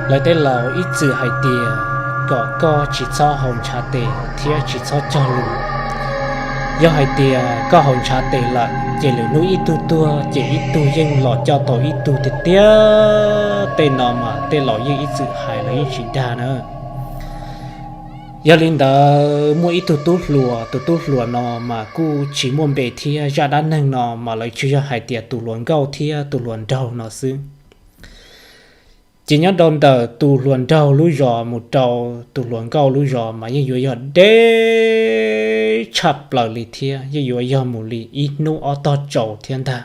Lawv tej laus ib txwm hais tias kom koj tsis txhob haus ntshav tes thiab tsis txhob cog lus. Yog hais tias koj haus ntshav tes lawm ces lwm hnub ib tug tuag ces ib tug yeej los coj tau ib tug tiag tiag. Tej no mas tej laus yeej ib txwm hais los yeej tsis dag na. Yog li ntawd muaj ib tug tub hluas, tus tub hluas no mas kuj tsis muaj npe thiab, zaj dab neeg no mas lawv tsuas yog hais tias tus hluas nkauj thiab tus hluas nraug no xwb. Ces nyob rau ntawm tus hluas nraug lub zos mus rau tus hluas nkauj lub zos mas yeej yuav yog deb tshaj plaws li thiab, yeej yuav yog mus li ib hnub ob tog tsaus thiab ntag.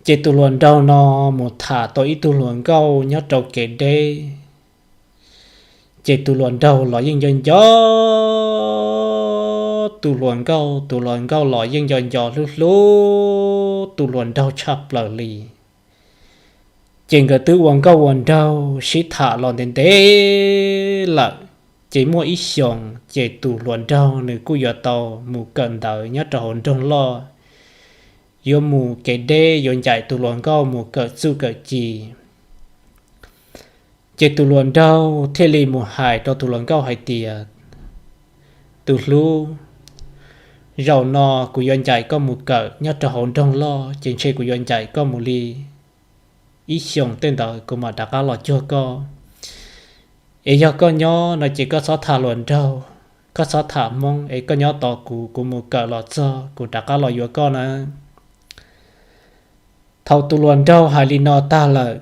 Ces tus hluas nraug no mus tham tau ib tug hluas nkauj nyob rau kev deb. Ces tus hluas nraug los yeej nco nco tus hluas nkauj, tus hluas nkauj los yeej nco nco hlub hlub tus hluas nraug tshaj plaws li. Ces nkawd twb ua nkauj ua nraug sib tham los ntev ntev lawm. Ces muaj ib xyoos ces tus hluas nraug nws kuj yuav tau mus kawm ntawv nyob rau hauv nroog loj, yuav mus kev deb, yuav ncaim tus hluas nkauj mus kawm txuj kawm ci. Ces tus hluas nraug thiaj li mus hais rau tus hluas nkauj hais tias, tus hlub, zaum no kuv yuav ncaim koj mus kawm nyob rau hauv nroog loj, ces ntshe kuv yuav ncaim koj mus li ib xyoos tej ntawd kuv mam rov qab los cuag koj. Es yog koj nyob no ces koj txhob tham hluas nraug, koj txhob tham Hmoob es koj nyob tos kuv, kuv mus kawm los txog kuv rov qab los yuav koj na. Thaum tus hluas nraug hais li no tag lawm,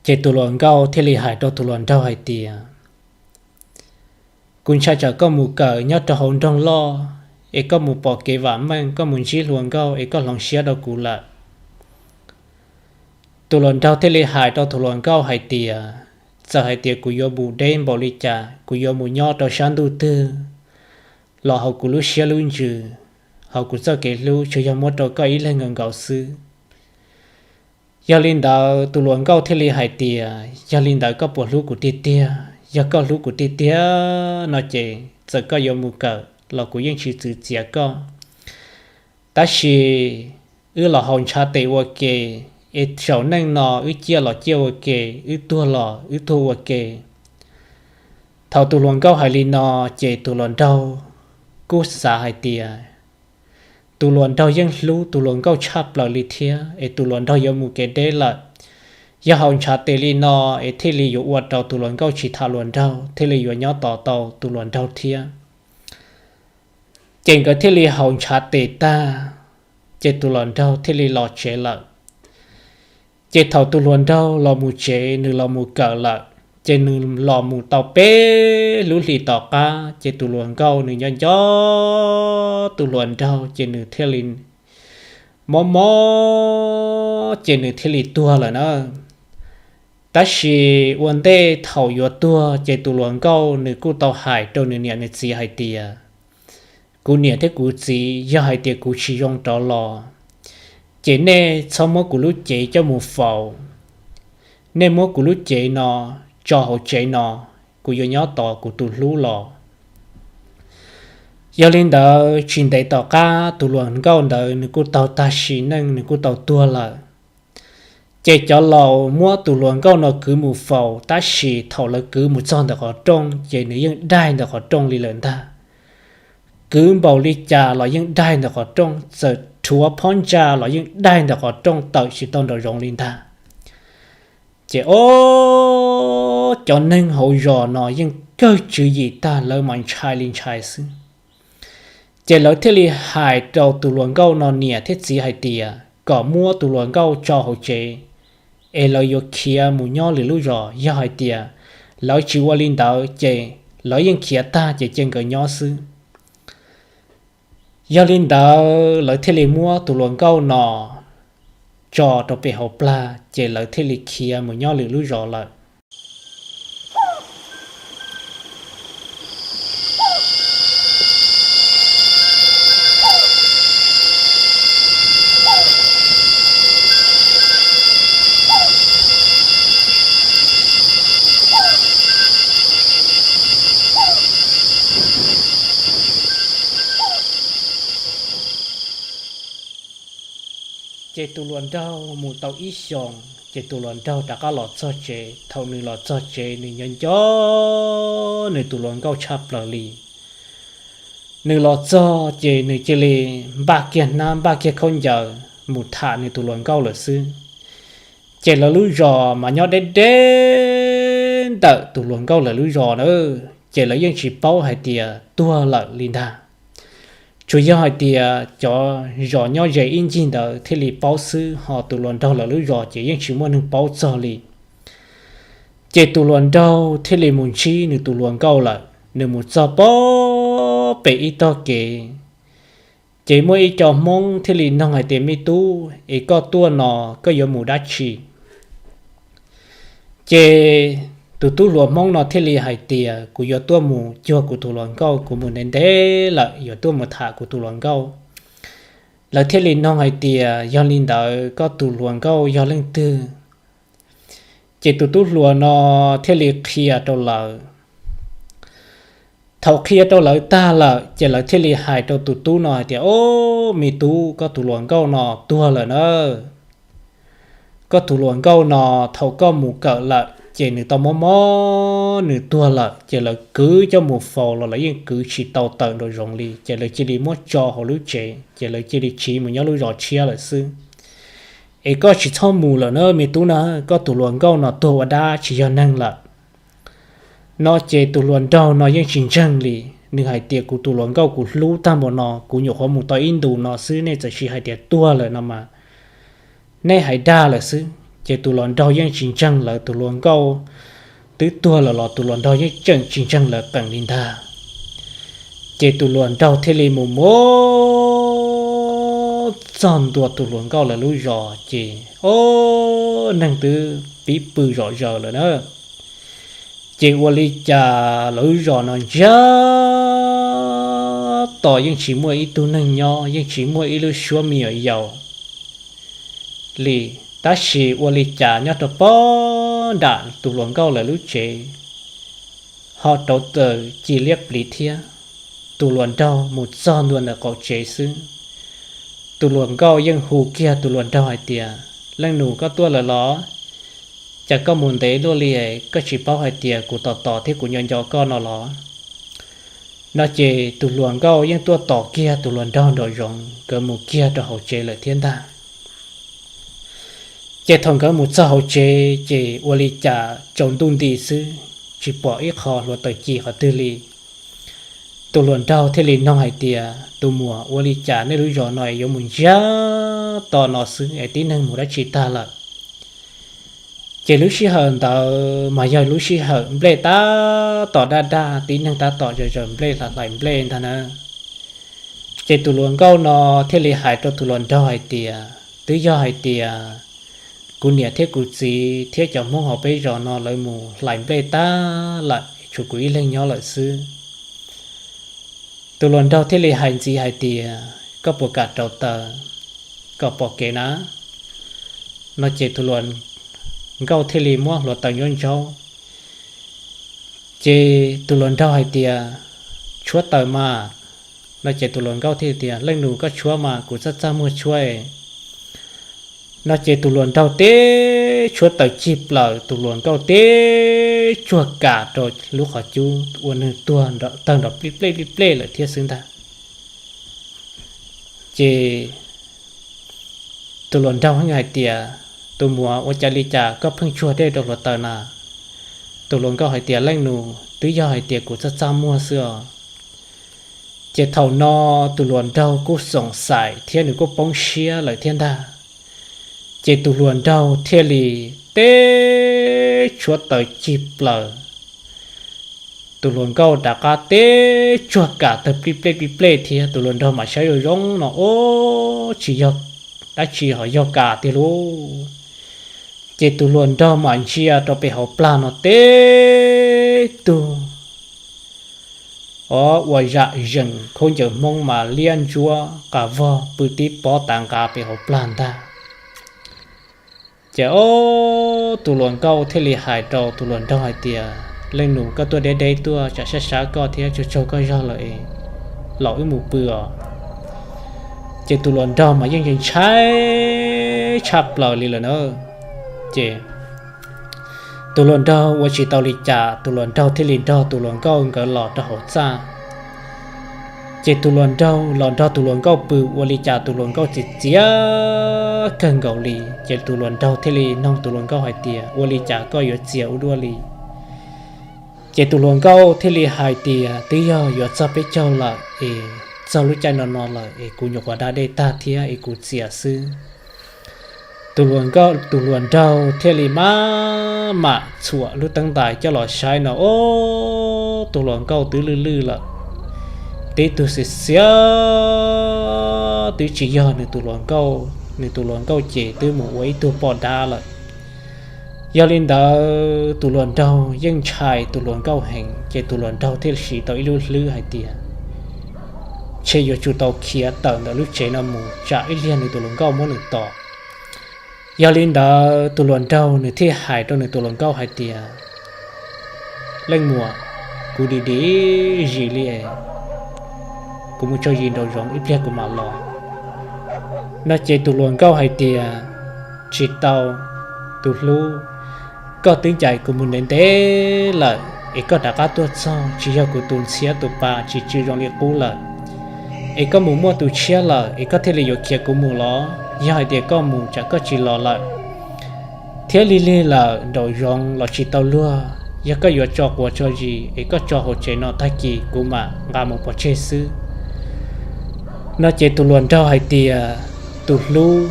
ces tus hluas nkauj thiaj li hais rau tus hluas nraug hais tias, kuv ntshai tsam koj mus kawm nyob rau hauv nroog loj es koj mus pom kev vam meej, koj mus ntsib hluas nkauj es koj hloov siab rau kuv lawm. Tus hluas nraug thiaj li hais rau tus hluas nkauj hais tias, txawm hais tias kuv yuav mus deb npaum li cas, kuv yuav mus nyob rau sab ntuj twg los hauv kuv lub siab lub ntsws, hauv kuv txoj kev hlub tsuas yog muab rau koj ib leeg nkaus nkaus xwb. Yog li ntawd tus hluas nkauj thiaj li hais tias, yog li ntawd koj puas hlub kuv tiag tiag? Yog koj hlub kuv tiag tiag no ces txawm koj yuav mus kawm los kuv yeej tsis txwv txiav koj. Tab sis wb los haus ntshav tes ua ke, es zaum neej no wb ciaj los ciaj ua ke, wb tuag los wb tuag ua ke. Thaum tus hluas nkauj hais li no, ces tus hluas nraug kuj xav hais tias, tus hluas nraug yeej hlub tus hluas nkauj tshaj plaws li thiab, es tus hluas nraug yuav mus kev deb lawm. Yog haus ntshav tes li no es thiaj li yuav ua rau tus hluas nkauj tsis tham hluas nraug, thiaj li yuav nyob tos tau tus hluas nraug thiab. Ces nkawd thiaj li haus ntshav tes tag, ces tus hluas nraug thiaj li los tsev lawm. Ces thaum tus hluas nraug los mus tsev, nws los mus kawm lawm, ces nws los mus tau peb lub hlis tom qab, ces tus hluas nkauj nws nco nco tus hluas nraug, ces nws thiaj li mob mob, ces nws thiaj li tuag lawm na. Tab sis ua ntej thaum yuav tuag, ces tus hluas nkauj nws kuj tau hais rau nws niam nws txiv hais tias, kuv niam thiab kuv txiv, yog hais tias kuv tsis zoo rov los, ces nej txhob muab kuv lub cev coj mus faus. Nej muab kuv lub cev no tso hauv tsev no, kuv yuav nyob tos kuv tus hlub los. Yog li ntawd tsis ntev tom qab tus hluas nkauj ntawd nws kuj tau tag sim neej, nws kuj tau tuag lawm. Ces cov laus muab tus hluas nkauj no kwv mus faus, tab sis thaum lawv kwv mus txog ntawm qhov rooj, ces nws yeej daig ntawm qhov rooj li lawm ntag. Kwv npaum li cas los yeej daig ntawm qhov rooj, txawm rhuav phab ntsa los yeej daig ntawm qhov rooj tawm tsis tau nraum zoov li ntag. Ces ob cov neeg hauv zos no yeej kawg tswv yim tag, lawv mas ntshai li ntshai xwb. Ces lawv thiaj li hais rau tus hluas nkauj no niam thiab txiv hais tias kom muab tus hluas nkauj tso hauv tsev, es lawv yuav khiav mus nyob lwm lub zos. Yog hais tias lawv tsis ua li ntawd ces lawv yeej khiav tag ces cia nkawd nyob xwb. Yog li ntawd lawv thiaj li muab tus hluas nkauj no tso rau pem hauv plag, ces lawv thiaj li khiav mus nyob lwm lub zos lawm. Ces tus hluas nraug mus tau ib xyoos, Ces tus hluas nraug rov qab los txog tsev. Thaum nws los txog tsev nws nco nco nws tus hluas nkauj tshaj plaws li. Nws los txog ces nws cia li npaj kiag hnab npaj kiag khaub ncaws mus tham nws tus hluas nkauj lawm xwb. Ces lawv lub zos mas nyob deb deb ntawm tus hluas nkauj lawv lub zos na, ces lawv yeej tsis paub hais tias tuag lawm li ntag. Tsuas yog hais tias cov zos nyob ze ib ncig ntawd thiaj li paub xwb, ho tus hluas nraug lawv lub zos ces yeej tsis muaj neeg paub txog li. Ces tus hluas nraug thiaj li mus ntsib nws tus hluas nkauj lawm. Nws mus txog pem ib tog kev, ces muaj ib co Hmoob thiaj li nug hais tias, me tub, es koj tuaj no koj yuav mus dab tsi? Ces tus tub hluas Hmoob no thiaj li hais tias, kuv yuav tuaj mus cuag kuv tus hluas nkauj, kuv mus ntev ntev lawm yuav tuaj mus tham kuv tus hluas nkauj. Lawv thiaj li nug hais tias, yog li ntawd koj tus hluas nkauj yog leej twg? Ces tus tub hluas no thiaj li qhia rau lawv. Thaum qhia rau lawv tag lawm ces lawv thiaj li hais rau tus tub no hais tias, o, me tub, koj tus hluas nkauj no tuag lawm na. Koj tus hluas nkauj no thaum koj mus kawm lawm ces nws tau mob mob nws tuag lawm, ces lawv kwv coj mus faus los lawv yeej kwv tsis tau tawm nraum zoov li, ces lawv cia li muab tso hauv lub tsev, ces lawv cia li tsiv mus nyob lub zos tshiab lawm xwb. Es koj tsis txhob mus lawm na me tub na, koj tus hluas nkauj no tuag ua dab tsis yog neeg lawm. No ces tus hluas nraug no yeej tsis ntseeg li. Nws hais tias, kuv tus hluas nkauj kuv hlub tag npaum no, kuv nyuam qhuav mus tau ib ntus no xwb nej txawm sis hais tias tuag lawm no mas, nej hais dag lawm xwb. Ces tus hluas nraug yeej tsis ntseeg lawv, tus hluas nkauj twb tuag lawm los tus hluas nraug yeej tseem tsis ntseeg lawv qees li ntag. Ces tus hluas nraug thiaj li mus mus txog ntua tus hluas nkauj lawv lub zos ces, o, neeg twb pib pw zom zaws lawm na. Ces ua li cas lawv lub zos no ntsiag to yeej tsis muaj ib tug neeg nyob, yeej tsis muaj ib lub suab me nyuam yaus li. Tab sis ua li cas nyob rau pob nram tus hluas nkauj lawv lub tsev ho rauv taws ci liab pliv thiab. Tus hluas nraug mus txog ntua ntawm qaum tsev xwb, tus hluas nkauj yeej hu kiag tus hluas nraug hais tias, leej nus, koj tuaj lawm los? Cas koj mus ntev luaj li, koj tsis paub hais tias kuv tos tos thiab kuv nco nco koj no los? No ces tus hluas nkauj yeej tuaj tos kiag tus hluas nraug nraum zoov, nkawd mus kiag rau hauv tsev lawm thiab ntag. Ces thaum nkawd mus txog hauv tsev ces ua li cas tsaus ntuj nti xwb, tsis pom ib qho hluav taws ci qhov twg li. Tus hluas nraug thiaj li nug hais tias, tus muam, ua li cas nej lub zos no yuav mus ntsiag to no xwb es tib neeg mus dab tsi tag lawm? Ces lub sij hawm ntawd mas yog lub sij hawm nplej tab tom daj daj, tib neeg tab tom zaws zaws nplej hlais hlais nplej ntag na. Ces tus hluas nkauj no thiaj li hais rau tus hluas nraug hais tias, twb yog hais tias kuv niam thiab kuv txiv thiab cov Hmoob hauv peb zos no lawv mus hlais nplej tag lawm, tshuav kuv ib leeg nyob lawm xwb. Tus hluas nraug thiaj li hais ntxiv hais tias, koj puas kam rauv taws kom pom kev na? No ces tus hluas nkauj thiaj li muab hluav taws ntsaub ntsaub. Ces tus hluas nraug hais tias, tshuab taws mas. No ces tus hluas nkauj thiaj tias, leej nus, koj tshuab mas, kuv txaj txaj muag tshuab. No ces tus hluas nraug teb tshuab taws cig plaws, tus hluas nkauj teb tsuag kas rau lub qhov cub ua nws tuag tawg nrov plij plej plij plej lawm thiab xwb ntag. Ces tus hluas nraug yeej hais tias, tus muam, ua cas li cas koj pheej tsuag dej rau hluav taws na? Tus hluas nkauj hais tias, leej nus, twb yog hais tias kuv txaj txaj muag xwb os. Ces thaum no tus hluas nraug kuj xoom xaim thiab nws kuj poob siab lawm thiab ntag. Ces tus hluas nraug thiaj li teb tshuab taws cig plaws, tus hluas nkauj rov qab teb tsuag kas tawg plij plej plij plej thiab. Tus hluas nraug mas saib zoo zoo no, ub, tsis yog dab tsi ho yog kas tiag lauj. Ces tus hluas nraug mas ntsia rau pem hauv plag no teb tug, o, ua zam zees khaub ncaws Hmoob mas liab ntsuab qas vog pw tib pob tav nqa pem hauv plag ntag. Ces ob tug hluas nkauj thiaj li hais rau tus hluas nraug hais tias, leej nus, koj tuaj deb deb tuaj, tsam sab sab koj thiab tsaug tsaug koj zog lawm es los wb mus pw os. Ces tus hluas nraug mas yeej ntshai tshaj plaws li lawm na. Ces tus hluas nraug ua tsis tau li cas, tus hluas nraug thiaj li nrog tus hluas nkauj nkawd los rau hauv txaj. Ces tus hluas nraug los nrog tus hluas nkauj pw ua li cas tus hluas nkauj txiav txiav kawg nkaus li. Ces tus hluas nraug thiaj li nug tus hluas nkauj hais tias, ua li cas koj yuav txias ua luaj li? Ces tus hluas nkauj thiaj li hais tias, twb yog yuav txog peb caug lawm es txog lub caij no no lawm es kuv nyuam qhuav da dej tag thiab es kuv txias xwb. Tus hluas nkauj, tus hluas nraug thiaj li maj mam txhuam lub teeb ntais coj los saib no, ob, tus hluas nkauj twb lwj lwj lawm, tib tug xiav xiav, twb tsis yog nws tus hluas nkauj, nws tus hluas nkauj ces twb mus ua ib tug poj dab lawm. Yog li ntawd tus hluas nraug yeej ntshai tus hluas nkauj heev, ces tus hluas nraug thiaj siv tau ib lub hlwb hais tias, ntshe yuav tsum tau khiav tawm ntawm lub tsev no mus tsam ib pliag nws tus hluas nkauj muab nws tom. Yog li ntawd tus hluas nraug nws thiaj hais rau nws tus hluas nkauj hais tias, leej muam, kuv dim dim zis li es kuv mus tso zis nraum zoov ib pliag kuv mam los. No ces tus hluas nkauj hais tias, tsis tau, tus hlub, koj twb ncaim kuv mus ntev ntev lawm es koj rov qab tuaj txog, tsis yog kuv tus ntxhiab tus pa tsis tsw zoo li qub lawm, es koj mus muaj tus tshiab lawm es koj thiaj li yuav khiav kuv mus los? Yog hais tias koj mus tsam koj tsis los lawm, thiab lig lig lawm nraum zoov los tsis tau luag, yog koj yuav tso quav tso zis es koj tso hauv tsev no tag kis kuv mam nqa mus pov tseg xwb. No ces tus hluas nraug hais tias, tus hlub,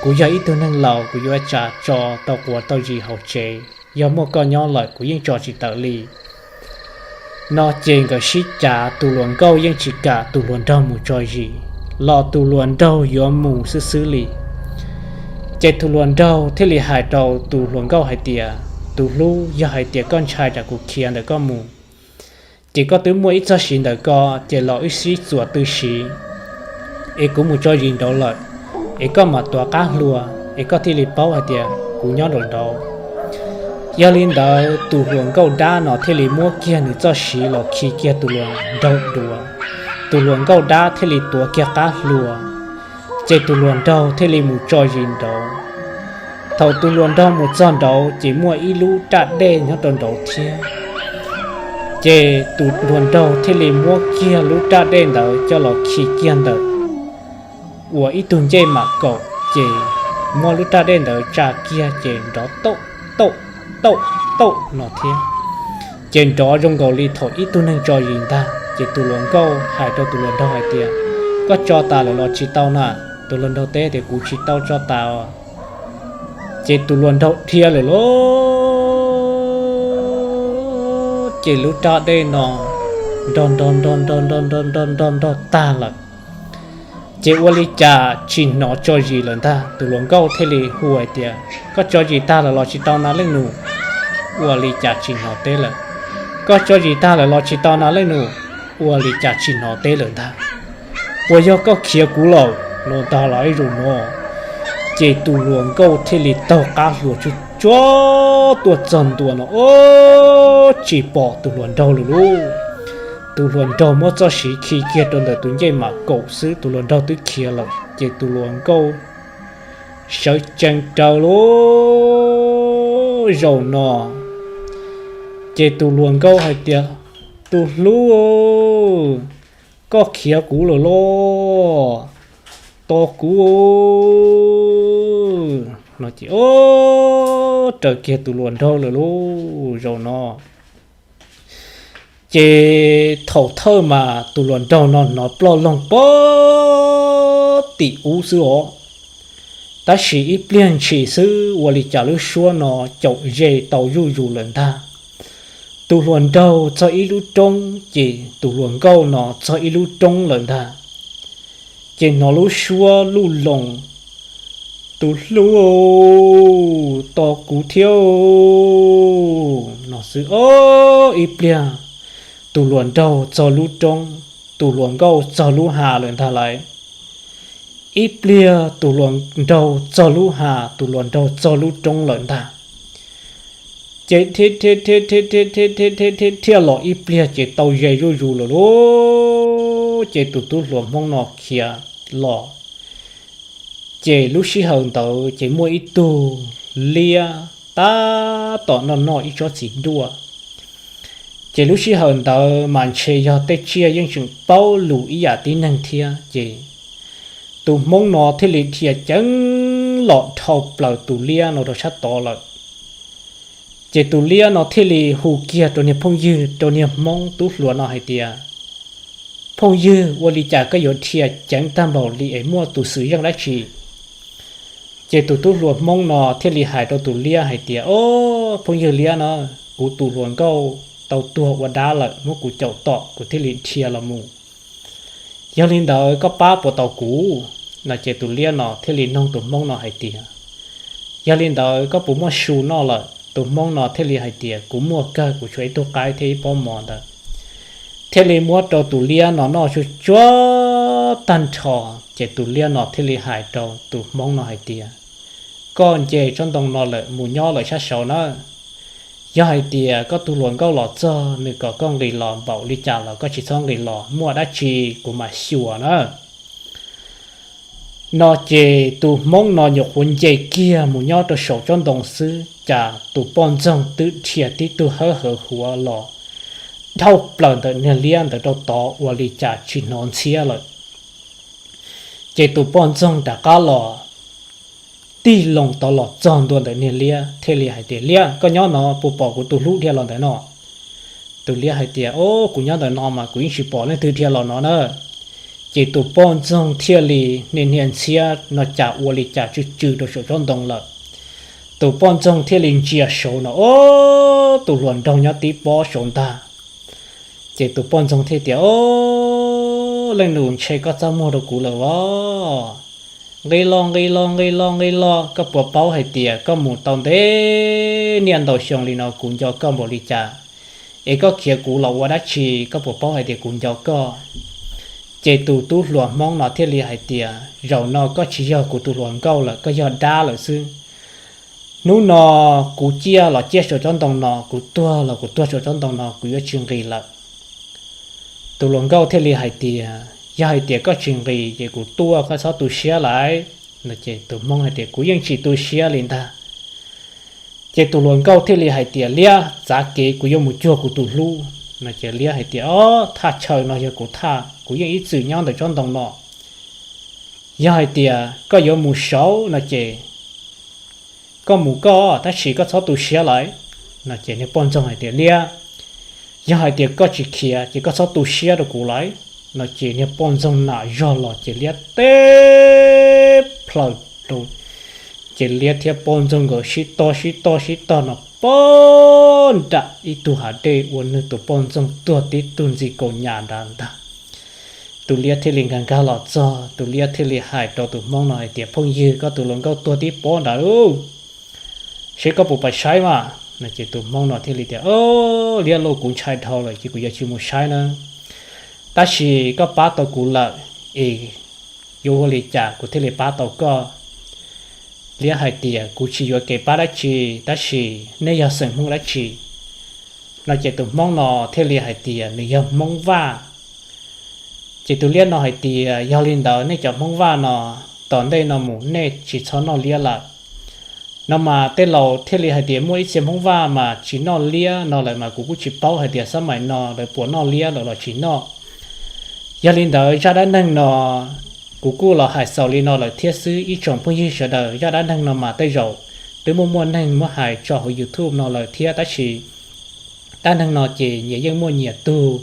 kuv yog ib tug neeg laus kuv yuav tsam tso tau quav tau zis hauv tsev, yog muaj koj nyob lawm kuv yeej tso tsis tawm li. No ces nkawd sib cav, tus hluas nkauj yeej tsis kam tus hluas nraug mus tso zis, los tus hluas nraug yuav mus xwb xwb li. Ces tus hluas nraug thiaj li hais rau tus hluas nkauj hais tias, tus hlub, yog hais tias koj ntshai tsam kuv khiav ntawm koj mus, ces koj twb muaj ib txoj siv ntawm ko, ces los wb sib txuas tw siv, es kuv mus tso zis nraud lawm, es koj mam tuav qab hlua, es koj thiaj li paub hais tias kuv nyob nraum nraud. Yog li ntawd tus hluas nkauj dab no thiaj li muab kiag nws txoj siv los khi kiag tus hluas nraug dua, tus hluas nkauj dab thiaj li tuav kiag qab hlua, ces tus hluas nraug thiaj li mus tso zis nraud. Thaum tus hluas nraug mus txog nraud ces muaj ib lub raj dej nyob rau nraud thiab. Ces tus hluas nraug thiaj li muab kiag lub raj dej ntawd coj los khi kiag ntawm ua ib tug ncej mam kaum, ces muab lub raj dej ntawd tsa kiag ces nrov tauj tauj tauj tauj no thiab. Ces nrov zoo nkaus li thaum ib tug neeg tso zis ntag. Ces tus hluas nkauj hais rau tus hluas nraug hais tias, koj tso tas lawm los tsis tau na? Tus hluas nraug teb tias, kuv tsis tau tso tas. Ces tus hluas nraug dhia lawm lauj, ces lub raj dej no nrog nrog nrog nrog nrog nrog nrog nrog tag lawm. Ces ua li cas tsis hnov tso zis lawm ntag. Tus hluas nkauj thiaj li hu hais tias, koj tso zis tag lawm los tsis tau na leej nus? Ua li cas tsis hnov teb lawm? Koj tso zis tag lawm los tsis tau na leej nus? Ua li cas tsis hnov teb lawm ntag? Puas yog koj khiav kuv lawm? No tag los ib zaug no, ces tus hluas nkauj thiaj li taug qab hlua tsuj tsuag tuaj txog ntua no, ob, tsis pom tus hluas nraug lawm lauj. Tus hluas nraug muab txoj siv khi kiag rau ntawm tus ncej mam kaum xwb, tus hluas nraug twb khiav lawm. Ces tus hluas nkauj sawv tsees raws lub zaum no, ces tus hluas nkauj hais tias, tus hlub, koj khiav kuv lawm lauj, tos kuv. No ces ob, raws kiag tus hluas nraug lawm lub zaum no. Ces thaum thawj mas tus hluas nraug no hnov ploj loog pog tim ub xwb os. Tab sis ib pliag ntshis xwb ua li cas lub suab no caum ze tau zuj zus lawm ntag. Tus hluas nraug txog ib lub roob ces tus hluas nkauj no txog ib lub roob lawm ntag. Ces hnov lub suab luj loos, tus hlub, tos kuv thiab, no xwb ob, ib pliag tus hluas nraug txog lub roob, tus hluas nkauj txog lub hav lawm ntag lauj. Ib pliag tus hluas nraug txog lub hav, tus hluas nraug txog lub roob lawm ntag. Ces thiab thiab thiab thiab thiab thiab thiab thiab thiab los ib pliag ces tau ze zuj zus lawm lauj. Ces tus tub hluas Hmoob no khiav los. Ces lub sij hawm ntawd ces muaj ib tug liab tab tom noj noj ib tsob txiv duaj. Ces lub sij hawm ntawd mas ntshe yog tej tsiaj yeej tseem paub lus ib yam tib neeg thiab, ces tus hmoob no thiaj li dhia ceev los dhau plaws tus liab no rau sab tod lawm. Ces tus liab no thiaj li hu kiag rau niag phooj ywg, rau niag hmoob tub hluas no hais tias, Phooj ywg, ua li cas koj yuav dhia ceev tag npaum li es muaj tus xwm txheej dab tsi? Ces tus tub hluas hmoob no thiaj li hais rau tus liab hais tias, Ob, phooj ywg liab no, kuv tus hluas nkauj tau tuag ua dab lawm, muab kuv caum tom kuv thiaj li dhia los mus. Yog li ntawd koj pab puas tau kuv? No ces tus liab no thiaj li noog tus hmoob no hais tias, Yog li ntawd koj puas muaj su noj lawm? Tus hmoob no thiaj li hais tias, Kuv muaj kawg, kuv tshuav ib tug qaib thiab ib pob mov ntawd. Thiaj li muab rau tus liab no noj tsuj tsuag tag nrho. Ces tus liab no thiaj li hais rau tus hmoob no hais tias, Koj nce tsob ntoo no lawm mus nyob lawm sab saud na. Yog hais tias koj tus hluas nkauj los txog nws kom koj nqis los npaum li cas los koj tsis txhob nqis los, muaj dab tsi kuv mam xyuas na. No ces tus hmoob no nyuam qhuav nce kiag mus nyob rau saum tsob ntoo xwb, cas tus poj ntxoog twb dhia tib tug hawb hawv huav los dhau plaws ntawm niag liab ntawd rau tod ua li cas tsis hnov ntxhiab lawm. Ces tus poj ntxoog rov qab los tig loo tod los txog ntua ntawm niag liab thiaj li hais tias, Liab, koj nyob no puas pom kuv tus hlub dhia los ntawm no? Tus liab hais tias, Ob, kuv nyob ntawm no mas kuv yeej tsis pom leej twg dhia los no na. Ces tus poj ntxoog thiaj li niag niag ntxhiab no cas ua li cas tsw tsw rau saum tsob ntoo lawm. Tus poj ntxoog thiaj li ntsia saud no, ob, tus hluas nraug nyob tib pob saud ntag. Ces tus poj ntxoog thiaj tias, Ob, leej nus, ntshe koj txaj muag rau kuv lawm os. Nqis los, nqis los, nqis los, nqis los, koj puas paub hais tias koj mus tau ntev niaj ntau xyoo li no kuv nco koj npaum li cas? Es koj khiav kuv los ua dab tsi? Koj puas paub hais tias kuv nco koj? Ces tus tub hluas hmoob no thiaj li hais tias, Zaum no koj tsis yog kuv tus hluas nkauj lawm, koj yog dab lawm xwb. Hnub no kuv ciaj los ciaj saum tsob ntoo no, kuv tuag los kuv tuag saum tsob ntoo no, kuv yuav tsis nqis lawm. Tus hluas nkauj thiaj li hais tias, Yog hais tias koj tsis nqis ces kuv tuaj, koj txhob tu siab lawm. No ces tus hmoob hais tias, Kuv yeej tsis tu siab li ntag. Ces tus hluas nkauj thiaj li hais tias, Liab, txav kev, kuv yuav mus cuag kuv tus hlub. No ces liab hais tias, Ob, thaj chaw no yog kuv thaj, kuv yeej ib txwm nyob ntawm tsob ntoo no. Yog hais tias koj yuav mus saud no ces koj mus koj, tab sis koj txhob tu siab lawm. No ces niag poj ntxoog hais tias, Liab, yog hais tias koj tsis khiav ces koj txhob tu siab rau kuv lawm. No ces niag poj ntxoog nam zog los ces liab teb plaws rau, ces liab thiab poj ntxoog nkawd sib tog sib tog sib tog no pog nram ib tug hav dej ua nws tus poj ntxoog tuag tib tug ntxi kaus nyas nrad ntag. Tus liab thiaj li nkag nkag los txog, tus liab thiaj li hais rau tus hmoob no hais tias, Phooj ywg, koj tus hluas nkauj tuag tib pob nrad lauj, seb koj puas pais saib mas. No ces tus hmoob no thiaj li tias, Liab lauj, kuv ntshai dhau lawm ces kuv yuav tsis mus saib na. Tab sis koj pab tau kuv lawm, es yuav ua li cas kuv thiaj li pab tau koj? Liab hais tias, Kuv tsis yuav kev pab dab tsi, tab sis nej yog xeem Hmoob dab tsi? No ces tus hmoob no thiaj li hais tias nws yog Hmoob Vaj. Ces tus liab no hais tias, Yog li ntawd nej cov Hmoob Vaj no, tom ntej no mus nej tsis txhob noj liab lawm. No mas tej laus thiaj li hais tias muaj ib txhia Hmoob Vaj mas tsis noj liab no lawm, mas kuv kuj tsis paub hais tias xab maim no lawv puas noj liab lawm los tsis noj. Yog li ntawd zaj dab neeg no kuv kuj los hais xaus li no lawm thiab xwb ib tsoom phooj ywg sawv daws. Zaj dab neeg no mas tej zaum twb muaj muaj neeg muab hais tso hauv YouTube no lawm thiab, tab sis dab neeg no ces nyias yeej muaj nyias tug,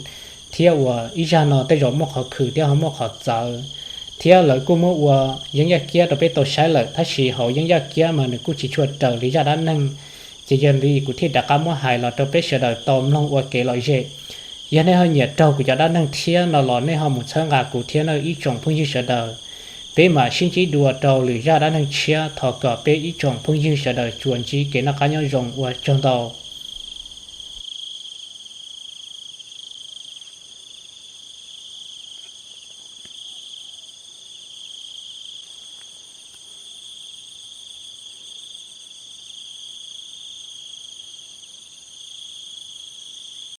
thiab uas ib zaj no tej zaum muaj qhov khwm thiab ho muaj qhov txawv, thiab lawv kuj muab ua yeeb yaj kiab rau peb tau saib lawm, tab sis hauv yeeb yaj kiab mas nws kuj tsis tshua raws li zaj dab neeg. Ces yog li kuv thiaj rov qab muab hais los rau peb sawv daws tau mloog ua kev lom zem. Yog nej ho nyiam raug kuv cov dab neeg thiab no los nej ho mus txhawb nqa kuv thiab nawb ib tsoom phooj ywg sawv daws. Peb mam sib ntsib dua rau lwm zaj dab neeg tshiab, thov kom peb ib tsoom phooj ywg sawv daws tsuas ntsib kev noj qab nyob zoo, ua tsaug ntau.